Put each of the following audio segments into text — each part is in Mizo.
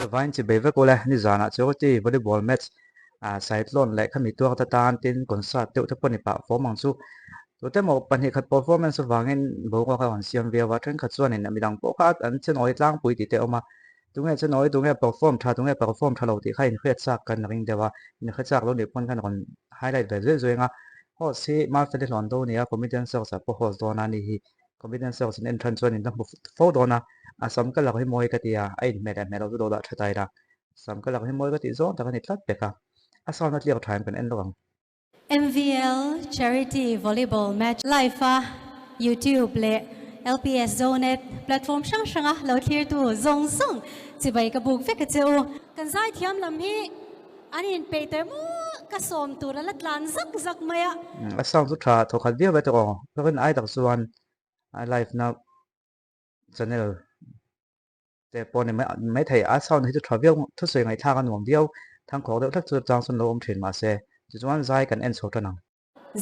Vain chi bei vek ule nizanah charity volleyball match ah Cyclone leh khami tuak te tan tin concert deuh te pawh ni pah fawm ang chu. Tute maw 2 khat performance avangin boruak a rawn siam viau a, thenkhat chuanin midang pawh kha an chenawi tlangpui tih te a awm a. Tunge chenawi, tunge perform tha, tunge perform tha lo tih kha inhriat chak kan ring deuh a, inhre chak lo nih pawn khan rawn highlight ve zuai zuai ang a. Host hi Mafeli hlawn do nia, comedian search ah pawh host dawn a ni hi. Comedian search in en than chuan in la hmu fo dawn a, a sam ka lak hi mawi ka ti a, a inhmeh leh hmeh lo chu do dah tha ta ila, sam ka lak hi mawi ka tih zawng tak a ni tlat pek a, a sound a tliak tha em kan en lawk ang. MVL Charity Volleyball Match live a YouTube leh LPS Zonet platform hrang hranga lo thlirtu zawng zawng chibai ka buk vek a che u. Kan zaithiam lam hi An inpeih tawh emaw ka sawm tur a la tlan zak zak mai a. A sound chu tha thaw khat viau ve tawh aw. Ka rin ai tak chuan a live na channel te pawh ni mai thei. A sound hi chu tha viau thusawi ngaihthlak a nuam viau. Thangkhawk deuh hlek chu chang sawn lo awm thin mahse tichuan zai kan en chho tan ang.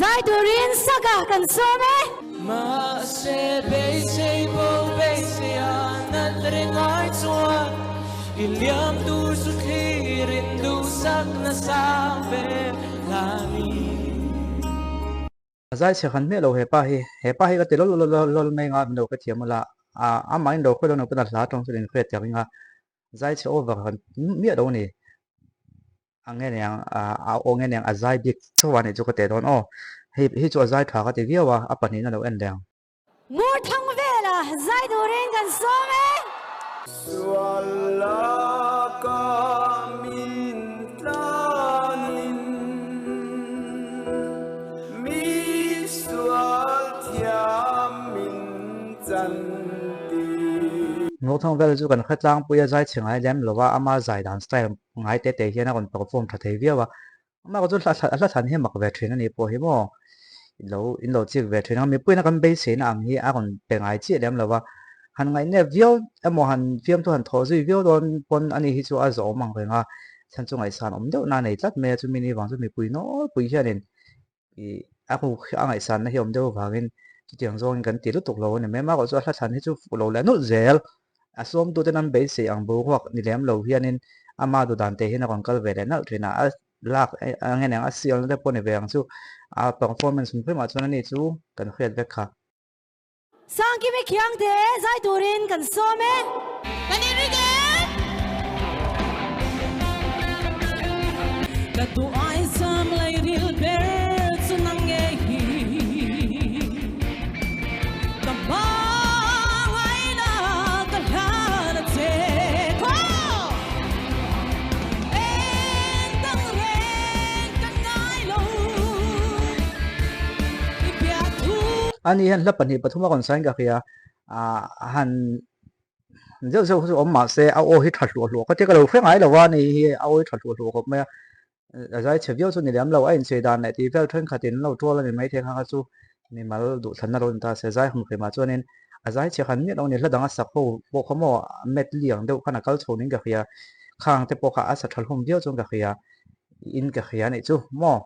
Zai turin saka kan sawm e. Mahse beisei bo beisei a nat reng ai chuan i liam tur chu thlir in duhsak nasa ve la ni. A zai chhe han hmeh lo hepa hi, hepa hi ka ti lawlh lawlh lawlh mai nga min lo ka thiam ula, a amahin lo khawi lo no pawn a hla tawng chu in hriat tak ring a, zai chhe over han miah lo a ni. A nge niang a aw nge niang a zai bik chauh a nih chu ka teh dawn aw. Hei hi chu a zai tha ka ti viau a, a pahnihin a lo en leh ang. Ngur thang vela zai turin kan sawm e. Sual laka min tlanin mi sual thiam min chan ti. Ngur thang vel chu kan hre tlangpui a zai chhe ngai lem lo a, ama zai dan style ngai te te hian a rawn perform tha thei viau a, amah chu hla hla thlan hi mak ve thin a nih pawh hi maw ilo in lo chik ve thin a, mipuiin a kan beiseina ang hi a rawn pe ngai chiah lem lo va, han ngaihnep viau emaw han fiamthu han thawh zui viau dawn pawn a ni hi chu a zawhawm ang reng a, chhan chu ngaihsan awm deuh na a nei tlat mai a, chumi ni vang chu mipui nawlpui hianin ih a ruk a ngaihsanna hi awm deuh avangin chutiang zawngin kan ti lutuk lo a ni mai. Amaherawhchu a hla thlan hi chu fuh lo leh nulh zel a sawmtuten an beisei ang boruak ni lem lo hianin ama duh dan te hian a rawn kal ve leh nalh thin a, a lak eng nge a sialna te pawh ni ve ang chu a performance hrim hrimah chuan ani chu kan hriat vek kha. Sangkimi Khiangte zai turin kan sawm e. Kan inring em? Ka tu ai zam lai ril ber chu nang nge hi Ka hmangaihna ka hlan a che Eng dang reng ka ngai lo i piah thu. Ani hian hla 2 3 a rawn sain ka hria ah han zeuh zeuh chu awm mahse a aw hi tha hluah hluah ka tia ka lo hre ngai lo a ni hi a aw hi tha hluah hluah khawp mai a a zai chhe viau chu ni lem lo a inchei dan leh tih vel thenkhatin an lo tual a ni maithei kha kha chu mimal duhthlanna lo ni ta se zai hmu hrimah chuanin a zai chhe khan miah lo a ni hla dang a sak ho pawh kha maw medley ang deuh khan a kal chho niin ka hria khang te pawh kha a sa tha hlawm viau chuan ka hria in ka hria a nih chu maw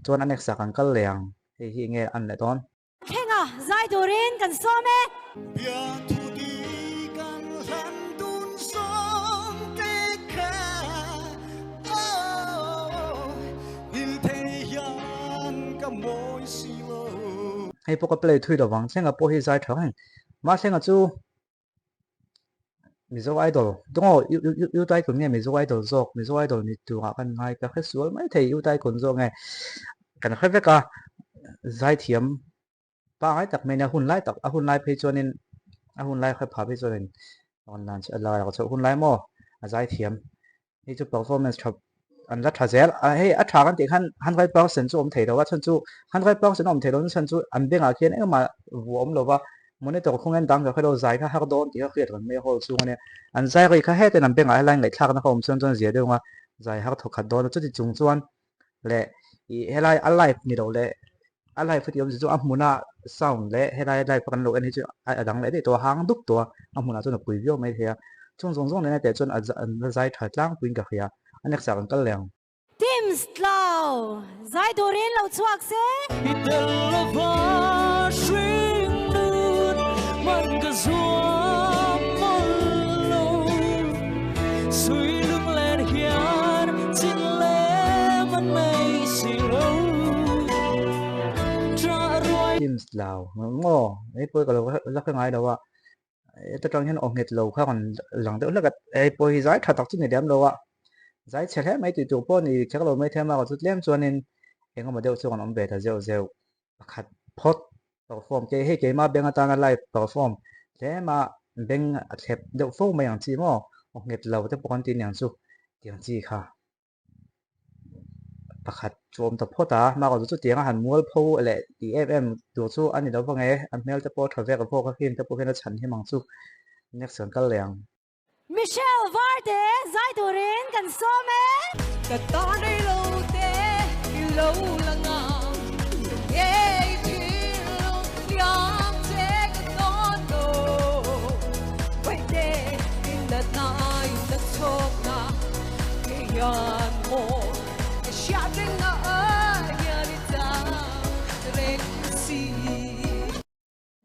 chuan a next ah kan kal leh ang. Hei hi enge an leh dawn? Thlenga zai turin kan sawm e. Biathu di kan hlan dun sawm te kha oh hil thei hian ka mawi si lo. Hei pawh ka play thui lovang, Thlenga pawh hi zai tha reng. Mah Thlenga chu Mizo Idol tungaw U Taikun nge Mizo Idol zawk Mizo Idol ni turah kan ngai ka hre sual mai thei U Taikun zawk nge kan hre vek a zaithiam pangai tak mai nia hun lai tak a hun lai phei chuanin a hun lai hre pha phei chuanin rawn lan chu a la chhoh hun lai maw a zaithiam Hei chu performance tha an la tha zel a hei a tha kan tih khan 100% chu awm thei lo a chhan chu 100% awm thei lo chhan chu an bengah khian engmah vuah awm lo va monitor khawngin dang ka hre lo zai kha har dawn tih kha hriat reng mai a hall chhung ania an zai rei kha hetin an bengah helai ngaihthlakna kha awm chuan chuan zia deuh anga zai har thawk khat dawn a chuti chung chuan leh ih helai a live ni lo leh a live a tih awmzia chu a hmuna sound leh helai live a kan lo en hi chu a dang leh daih tawh a hang dup tawh a a hmunah chuan a pui viau mai thei a chung zawng zawng nena teh chuan a an la zai tha tlangpuiin ka hria a next ah kan kal leh ang. Teams tlau zai turin lo chhuak se. I tel lova hring nun man ka zuam mawlh lo. Mitui lunglen hian chin le man mai si lo Tra ruai Teams lau maw hei pawh ka lo la hre ngai lo a heta tang hian aw nghet lo kha rawn lang deuh hlek a hei pawh hi zai tha tak chu ni lem lo a zai chhe hle mai tih tur pawh ni kher lo mai thei a chu tlem chuanin eng emaw deuh chu rawn awm ve ta zeuh zeuh pakhat phawt perform ke hei keimah beng atana live perform tlema beng a thlep deuh fo mai ang chi maw aw nghet lo te pawh kan tih niang chu tiang chi kha. Pakhat chu awm ta phawt a, hma chu chutiang a han mual pho leh tih em em tur chu a ni lo vang e, a hmel te pawh a tha vek a vawk a film te pawh hian a chhan him ang chu next kan kal leh ang. Michelle Varte zai turin kan sawm e. Ka tan rei lo te i lo lang a, ka ngei thin lo liam che ka tawn lo. Vaihte in natna in la chhawk na.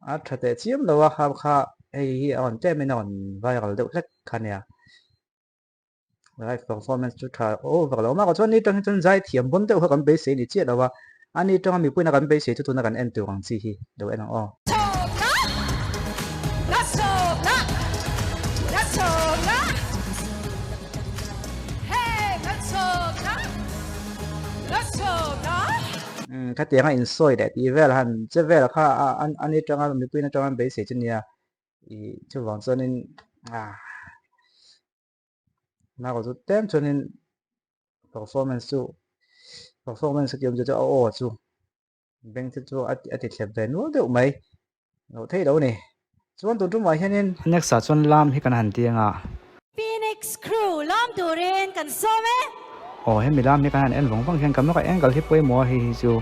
A tha teh chiam lo a kha kha hei hi a rawn tlem in a rawn viral deuh hlek kha nia live performance chu tha over lo mah chuan ni tang hi chuan zai thiam bawn deuh kha kan beisei ni chiah lo a ani tanga mipuiin a kan beisei chu tuna kan en tur ang chi hi lo en ang aw. Khatianga insawi leh tih vel han che vel kha ani tanga mipuiin atanga an beisei chu nia ih chuvang chuanin ah Nau chu tlem chuanin performance chu performance a tih awm chu a aw chu beng te chu a ti thlep ve nual deuh mai loh theih lo a ni. Chuan tun tumah hianin next ah chuan lam hi kan han ti anga. Phoenix Crew lam turin kan sawm e. Aw hemi lam hi kan han en vang vang hian camera angle hi pawimawh a hei hi chu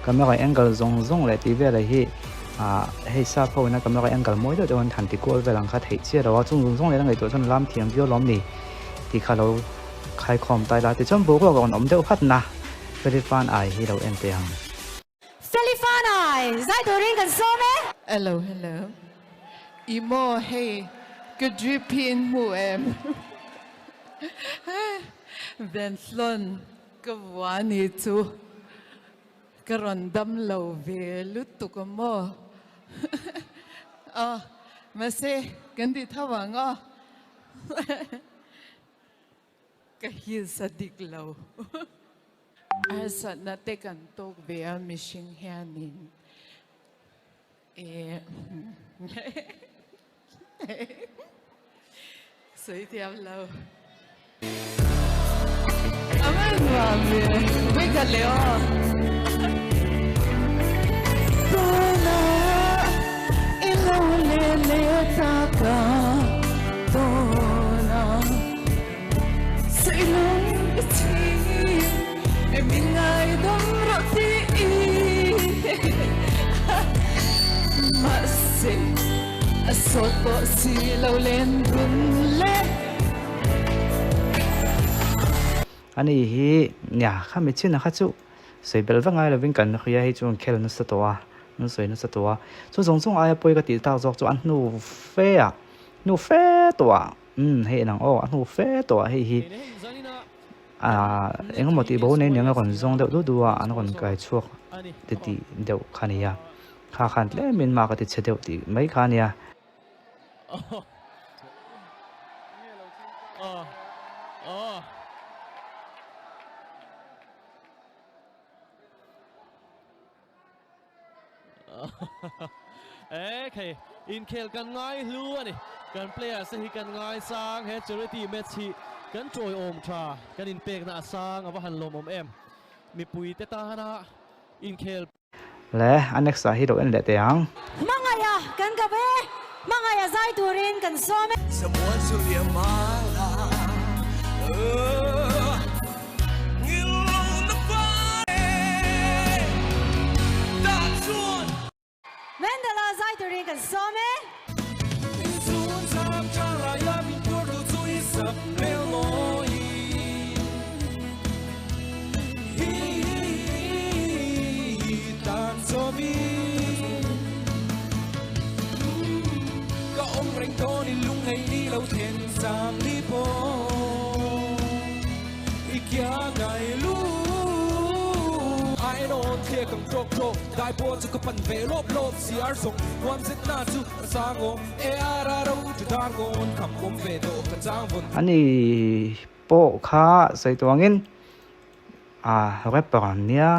camera angle zawng zawng leh tih velah hi ah hei sap ho ina camera angle mawi deuh deuh an han ti kual vel ang kha theih chiah lo a chung zawng zawng leh a ngaihtuah chuan lam thiam viau lawm ni tih kha lo khaikhawm ta ila tichuan boruak a rawn awm deuh hat na Felifan ai hi lo en teh ang. Felifan ai zai turin kan sawm e. Hello hello i maw hei ka drip hi in hmu em Venflon ka vua ni chu ka rawn dam lo ve lutuk a maw aw mahse kan ti tho ang aw. Ka heels a dik lo. Harsatna te kan tawk ve a mihring hianin e sawi thiam lo. A va nuam ve, vawi khat leh aw. Tunah i lo let leh tak a tunah Sailung i chhing e min ngaidam rawh tiin Mahse a sawt pawh si lo len dun le. Ani hi nia kha mi chin a kha chu sawi belh vek ngai lovin kan hria hi chu an khel nasa tawh a, an sawi nasa tawh a. Chu zawng zawng aia pawi ka tih tak zawk chu a hnu fe ah hnu fe tawh ah umm hei enang aw a hnu fe tawh ah hei hi ah eng emaw tih bo nei niang a rawn zawng deuh duh duh a an rawn kai chhuak ti tih deuh kha a ni a, kha khan tlemin mah ka ti chhe deuh tih mai kha a nia. Ekhei, inkhel kan ngai hlu a ni. Kan players te hi kan ngaisang, he charity match hi kan tawiawm tha, kan inpekna a sang a va han lawmawm em. Mipui te tana inkhel. Le, a next ah hi lo en leh teh ang. Hmangaiha kan kap e, hmangaiha zai turin kan sawm e. Samuan chu liam mala ngil lo na pa e ta chuan. Mendala zai turin kan sawm e. Ani pawh kha sawi tawh angin ah rapper an nia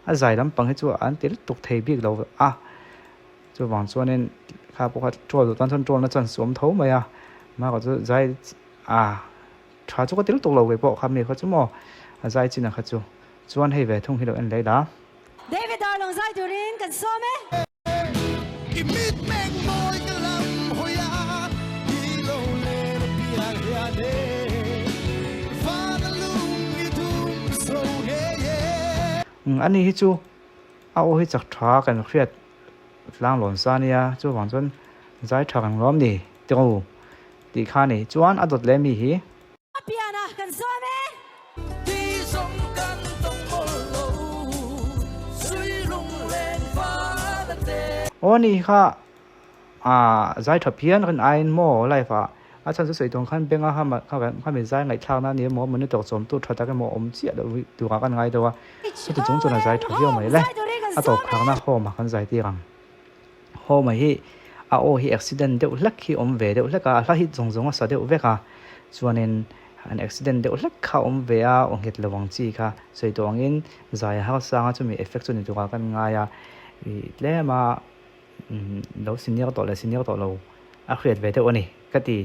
a zai lampang hi chu an ti lutuk thei bik lo a chuvang chuanin kha pawh kha troll duh tan chuan troll na chance a awm tho mai a mahka chu zai ah tha chu ka ti lutuk lo ve pawh kha mi kha chu maw a zai chin a kha chu chuan hei ve thung hi lo en leh la. David Darlong zai turin kan sawm e. I mitmeng mawi ka lam hawi a, i lo len a piang hian e, van a lung i dum zo ngei e. Ani hi chu a aw hi chak tha kan hriat tlang lawn sa nia, chuvang chuan zai tha kan lawm ni tiro tih kha ni chuan a dawt leh mi hi. A pian a kan sawm e. Ti zawng kan tawng mawlh lo, sui lungleng van a te. Aw ni kha ah zai tha phian rin aiin maw live ah a chhan chu sawi tawng khan bank a kha mi zai ngaihthlak na nia maw monitor chawm tur tha tak emaw awm chiah loh tur ah kan ngai deuh a chuti chung chuan a zai tha viau mai le a tawp khakna home ah kan zai tir ang. Home hi a aw hi accident deuh hlek hi awm ve deuh hlek a, a hla hit zawng zawng a sa deuh vek a, chuanin an accident deuh hlek kha awm ve a, aw nghet lo ang chi kha sawi tawh angin zai a harsang a chumi effect chu ni turah kan ngai a, ih tlem a lo senior tawh leh senior tawh lo a hriat ve deuh a ni ka ti.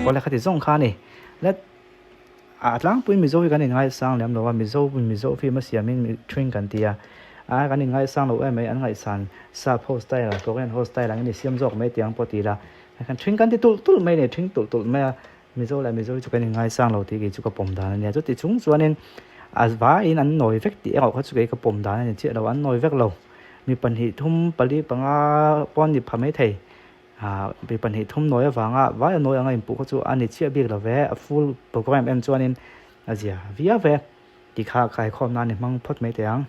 Awle khati zawng kha a ni. Let a tlangpui Mizo hi kan inngaisang lem lo a, Mizo Mizo film a siamin thing kan ti a, a kan inngaisang lo em mai an ngaihsan sap ho style Korean ho style angin i siam zawk mai tiang pawh ti ila kan thing kan ti tulh tulh mai a ni, thing tulh tulh mai a, Mizo leh Mizo hi chu kan inngaisang lo tih kei chu ka pawm dan a nia, chuti chung chuanin a vaiin an nawi vek tih erawh kha chu kei ka pawm dan a ni chiah lo, an nawi vek lo. Mi pahnih thum pali panga pawh an ni pha maithei, ah mi pahnih thum nawi avanga vai a nawi anga inpuh kha chu a ni chiah bik lo ve, a full program em chuanin a zia viau ve tih kha khaikhawm nan i hmang phawt mai teh ang.